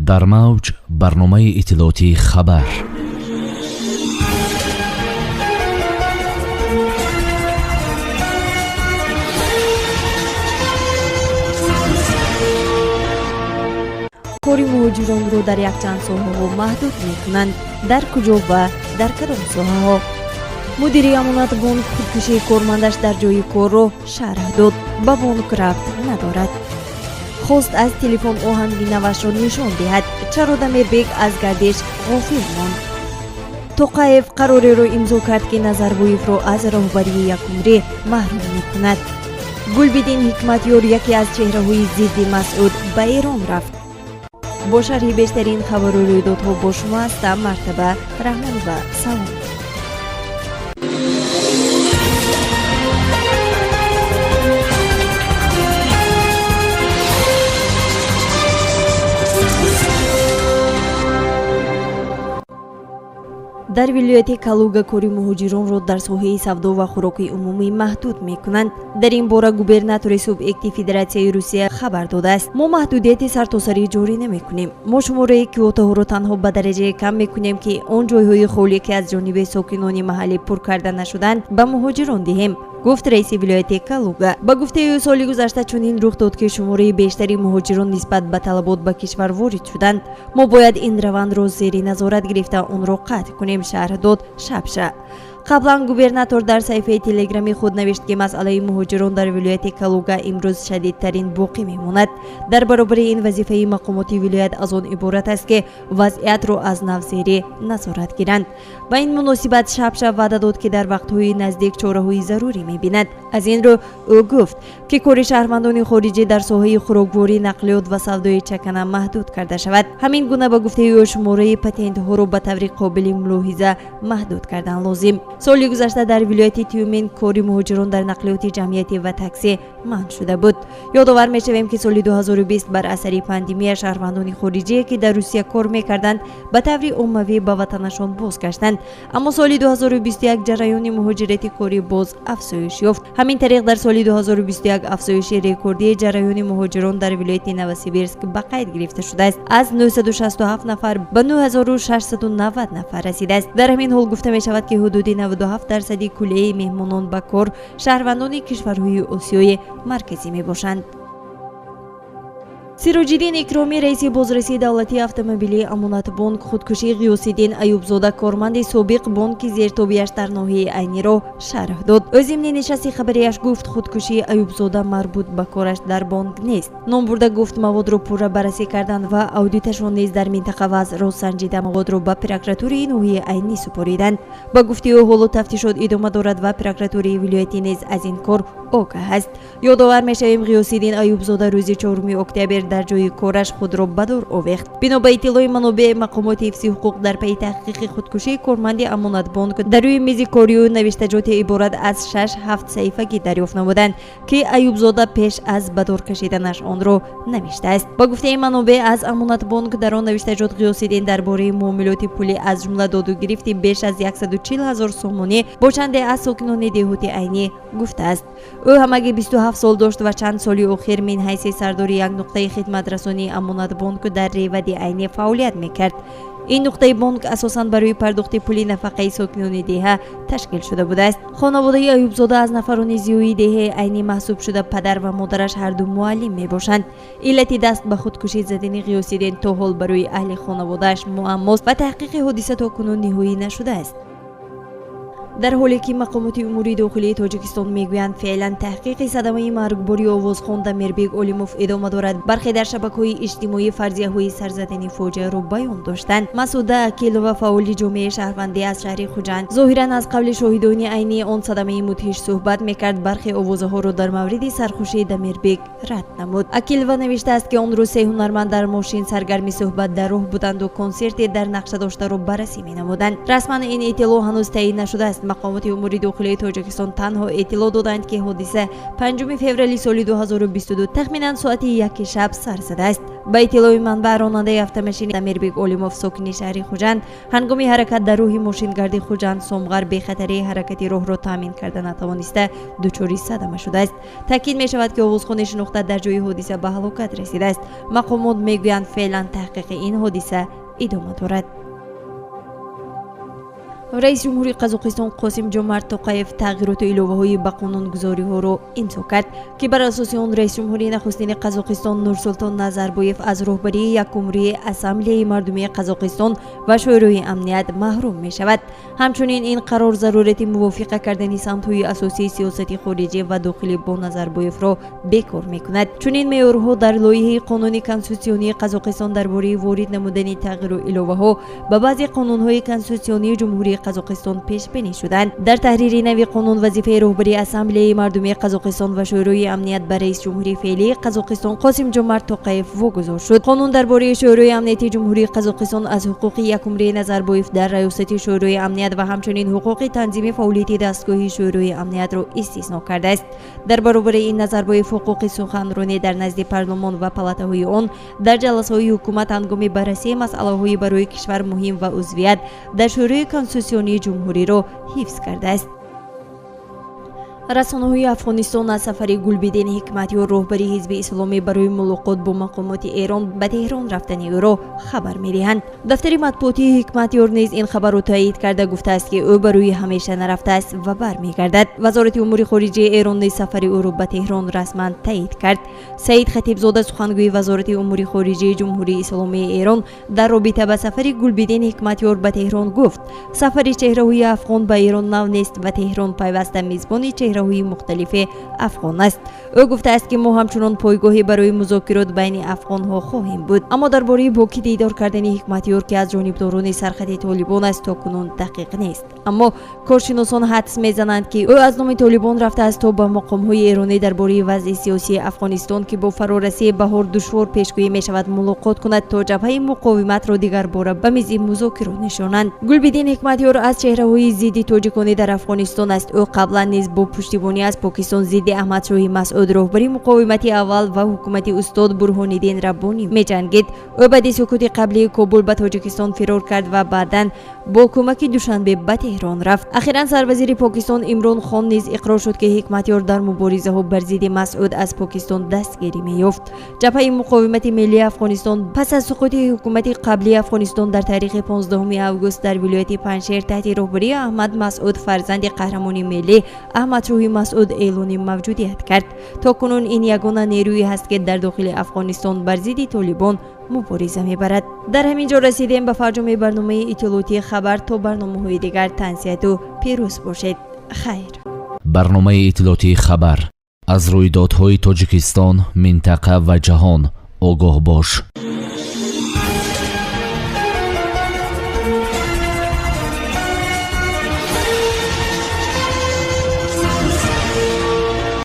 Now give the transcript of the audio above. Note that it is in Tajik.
Дар мавҷ барномаи иттилоотии «Хабар». Кори муҳоҷиронро дар якчанд соҳаҳо маҳдуд мекунанд. Дар куҷо ва дар кадом соҳаҳо? Мудири Амонатбонк худкушии кормандаш дар ҷои корро шарҳ дод. Ба бонк рабт надорад. Хост аз телефон оҳанги навашро нишон диҳад. Чаро Дамирбек аз гардиш ғофил монд? Тоқаев қарореро имзо кард, ки Назарбоевро аз роҳбарии якумрӣ маҳрум мекунад. Гулбиддин Ҳикматёр, яке аз чеҳраҳои зидди Масъуд, ба Эрон рафт. Бо шарҳи бештарин хабару рӯйдодҳо бо шумо ҳастам Мартаба Раҳмонова. Салом. Дар вилояти Калуга кори муҳоҷиронро дар соҳаи савдо ва хӯроки умумӣ маҳдуд мекунанд. Дар ин бора губернатори субъекти Федератсияи Русия хабар додааст. Мо маҳдудияти сартосарӣ ҷорӣ намекунем. Мо шумораи квотаҳоро танҳо ба дараҷае кам мекунем, ки он ҷойҳои холӣ, ки аз ҷониби сокинони маҳаллӣ пур карда нашуданд, ба муҳоҷирон диҳем, гуфт раиси вилояти Калуга. Ба гуфтаи ӯ, соли гузашта чунин рух дод, ки шумораи бештари муҳоҷирон нисбат ба талабот ба кишвар ворид шуданд. Мо бояд ин равандро зери назорат гирифта, онро қатъ кунем, шарҳ дод Шапша. Қаблан губернатор дар саҳифаи телеграми худ навишт, ки масъалаи муҳоҷирон дар вилояти Калуга имрӯз шадидтарин боқӣ мемонад. Дар баробари ин, вазифаи мақомоти вилоят аз он иборат аст, ки вазъиятро аз нав зери назорат гиранд. Ба ин муносибат Шапша ваъда дод, ки дар вақтҳои наздик чораҳои зарурӣ мебинад. Аз ин рӯ ӯ гуфт, ки кори шаҳрвандони хориҷӣ дар соҳаи хӯрокворӣ, нақлиёт ва савдои чакана маҳдуд карда шавад. Ҳамин гуна, ба гуфтаи ӯ, шумораи патентҳоро ба таври қобили мулоҳиза маҳдуд кардан лозим. Соли гузашта дар вилояти Тюмен кори муҳоҷирон дар нақлиёти ҷамъиятӣ ва таксӣ манъ шуда буд. Ёдовар мешавем, ки соли 2020 бар асари пандемия шаҳрвандони хориҷие, ки дар Русия кор мекарданд, ба таври оммавӣ ба ватанашон бозгаштанд. Аммо соли 2021 ҷараёни муҳоҷирати корӣ боз афзоиш ёфт. Ҳамин тариқ, дар соли 2021 афзоиши рекордии ҷараёни муҳоҷирон дар вилояти Новосибирск ба қайд гирифта шудааст. Аз 967 нафар ба 9690 нафар расидааст. Дар ҳамин ҳол гуфта мешавад, ки ҳудуди 97% куллияи меҳмонон ба кор шаҳрвандони кишварҳои Осиёи Марказӣ мебошанд. Сироҷиддин Икромӣ, раиси бозрасии давлатии автомобилии Амонатбонк, худкушии Ғиёсиддин Аюбзода, корманди собиқ бонки зертобиаш дар ноҳияи Айниро шарҳ дод. Ӯ зимни нишасти хабарияш гуфт, худкушии Аюбзода марбут ба кораш дар бонк нест. Номбурда гуфт, маводро пурра баррасӣ карданд ва аудиташон низ дар минтақа вазъро санҷида, маводро ба прокуратураи ноҳияи Айнӣ супориданд. Ба гуфтаи ӯ, ҳоло тафтишот идома дорад ва прокуратураи вилоятӣ низ аз ин кор огаҳ аст. Ёдовар мешавем, Ғиёсиддин Аюбзода рӯзи 4 октябр дар ҷои кораш худро ба дор овехт. Бино ба иттилои манобеъ, мақомоти ҳифзи ҳуқуқ дар пайи таҳқиқи худкушии корманди Амонатбонк дар рӯи мизи кории ӯ навиштаҷоте иборат аз 6-7 саҳифагӣ дарёфт намуданд, ки Аюбзода пеш аз ба дор кашиданаш онро навиштааст. Ба гуфтаи манобеъ аз Амонатбонк, дар он навиштаҷот Ғиёсиддин дар бораи муомилоти пулӣ, аз ҷумла доду гирифти беш аз 140 ҳазор сомонӣ бо чанде аз сокинони деҳоти Айнӣ гуфтааст. Ӯ ҳамагӣ 27 сол дошт ва чанд соли охир мин ҳайси сардори як нуқтаи хидматрасонии Амонатбонк дар ревади Айнӣ фаъолият мекард. Ин нуқтаи бонк асосан барои пардохти пули нафақаи сокинони деҳа ташкил шуда будааст. Хонаводаи Аюбзода аз нафарони зиёии деҳаи Айнӣ маҳсуб шуда, падар ва модараш ҳарду муаллим мебошанд. Иллати даст ба худкушӣ задани Ғиёсиддин то ҳол барои аҳли хонаводааш муаммост ва таҳқиқи ҳодиса то кунун ниҳоӣ нашудааст. Дар ҳоле ки мақомоти умури дохилии Тоҷикистон мегӯянд, феълан таҳқиқи садамаи маргбори овозхон Дамирбек Олимов идома дорад, бархе дар шабакаҳои иҷтимоӣ фарзияҳои сарзадани фоҷиаро баён доштанд. Масуда Акилова, фаъоли ҷомеаи шаҳрвандӣ аз шаҳри Хуҷанд, зоҳиран аз қавли шоҳидони айнии он садамаи мудҳиш суҳбат мекард, бархе овозаҳоро дар мавриди сархушии Дамирбек рад намуд. Акилова навиштааст, ки он рӯз се ҳунарманд дар мошин саргарми суҳбат дар роҳ буданду консерте дар нақша доштаро баррасӣ менамуданд. Расман ин иттилоъ ҳанӯз таъйид нашудааст. Мақомоти умури дохилии Тоҷикистон танҳо иттилоъ доданд, ки ҳодиса 5 феврали соли 2022 тахминан соати 1 шаб сар задааст. Ба иттилои манбаъ, ронандаи автомашини Дамирбек Олимов, сокини шаҳри Хуҷанд, ҳангоми ҳаракат дар роҳи мошингарди Хуҷанд Сомғар бехатарии ҳаракати роҳро таъмин карда натавониста, дучори садама шудааст. Таъкид мешавад, ки овозхони шинохта дар ҷои ҳодиса ба ҳалокат расидааст. Мақомот мегӯянд, феълан таҳқиқи ин ҳодиса идома дорад. Раиси ҷумҳури Қазоқистон Қосим Ҷомарт Тоқаев тағйироту иловаҳои ба қонунгузориҳоро имзо кард, ки бар асоси он раиси ҷумҳури нахустини Қазоқистон Нурсултон Назарбоев аз роҳбарии якумрии Ассамблеяи мардумии Қазоқистон ва Шӯрои амният маҳрум мешавад. Ҳамчунин ин қарор зарурати мувофиқа кардани самтҳои асосии сиёсати хориҷӣ ва дохилӣ бо Назарбоевро бекор мекунад. Чунин меъёрҳо дар лоиҳаи қонуни конститутсионии Қазоқистон дар бораи ворид намудани тағйиру иловаҳо ба баъзе қонунҳои конститутсионии Ҷумҳурии Қазоқистон пешбинӣ шуданд. Дар таҳрири нави қонун вазифаи роҳбарии Ассамблеяи мардумии Қазоқистон ва Шӯрои амният ба раиси ҷумҳури феълии Қазоқистон Қосим Ҷомарт Тоқаев вогузор шуд. Қонун дар бораи Шӯрои амнияти Ҷумҳурии Қазоқистон аз ҳуқуқи якумрии Назарбоев дар раёсати Шӯрои амният ва ҳамчунин ҳуқуқи танзими фаъолияти дастгоҳи Шӯрои амниятро истисно кардааст. Дар баробари ин, Назарбоев ҳуқуқи суханронӣ дар назди парлумон ва палатаҳои он, дар ҷаласаҳои ҳукумат ҳангоми баррасии масъалаҳои барои кишвар муҳим ва узвият дар Шӯрои конститутсионии ҷумҳуриро ҳифз кардааст. Расонаҳои Афғонистон аз сафари Гулбиддин Ҳикматёр, роҳбари Ҳизби Исломӣ, барои мулоқот бо мақомоти Эрон ба Теҳрон рафтани ӯро хабар медиҳанд. Дафтари матбуотии Ҳикматёр низ ин хабарро таъид карда, гуфтааст, ки ӯ барои ҳамеша нарафтааст ва бармегардад. Вазорати умури хориҷаи Эрон низ сафари ӯро ба Теҳрон расман таъид кард. Саид Хатибзода, сухангӯи Вазорати умури хориҷаи Ҷумҳурии Исломии Эрон, дар робита ба сафари Гулбиддин Ҳикматёр ба Теҳрон гуфт: «Сафари чеҳраҳои афғон ба Эрон нав нест ва Теҳрон пайваста мизбони чеҳраҳои мухталифи афғон аст». Ӯ гуфтааст, ки мо ҳамчунон пойгоҳе барои музокирот байни афғонҳо хоҳем буд. Аммо дар бораи бо кӣ дидор кардани Ҳикматёр, ки аз ҷонибдорони сархати Толибон аст, то кунун дақиқ нест. Аммо коршиносон ҳадс мезананд, ки ӯ аз номи Толибон рафтааст, то ба мақомҳои эронӣ дар бораи вазъи сиёсии Афғонистон, ки бо фарорасии баҳор душвор пешгӯӣ мешавад, мулоқот кунад, то ҷабҳаи муқовиматро дигарбора ба мизи музокирот нишонанд. Гулбиддин Ҳикматёр аз чеҳраҳои зидди тоҷиконӣ дар Афғонистон аст. Ӯ қаблан низ бо пуштибонӣ аз Покистон зидди Аҳмадшоҳи Масъуд, роҳбари муқовимати аввал, ва ҳукумати устод Бурҳониддин Раббонӣ меҷангид. Ӯ баъди сукути қаблии Кобул ба Тоҷикистон фирор кард ва баъдан бо кӯмаки Душанбе ба Теҳрон рафт. Ахиран сарвазири Покистон Имрон Хон низ иқрор шуд, ки Ҳикматёр дар муборизаҳо бар зидди Масъуд аз Покистон дастгирӣ меёфт. Ҷабҳаи муқовимати миллии Афғонистон пас аз суқути ҳукумати қаблии Афғонистон дар таърихи 15 август дар вилояти Панҷшер таҳти роҳбарии Аҳмад Масъуд, фарзанди қаҳрамони миллӣ Аҳмадшоҳи Масъуд, эълони мавҷудият кард. То кунун ин ягона нерӯе ҳаст, ки дар дохили Афғонистон бар зидди Толибон мубориза мебарад. Дар ҳамин ҷо расидем ба фарҷоми барномаи иттилоотии «Хабар». То барномаҳои дигар тансиҳату пирӯз бошед. Хайр. Барномаи иттилоотии «Хабар». Аз рӯйдодҳои Тоҷикистон, минтақа ва ҷаҳон огоҳ бош.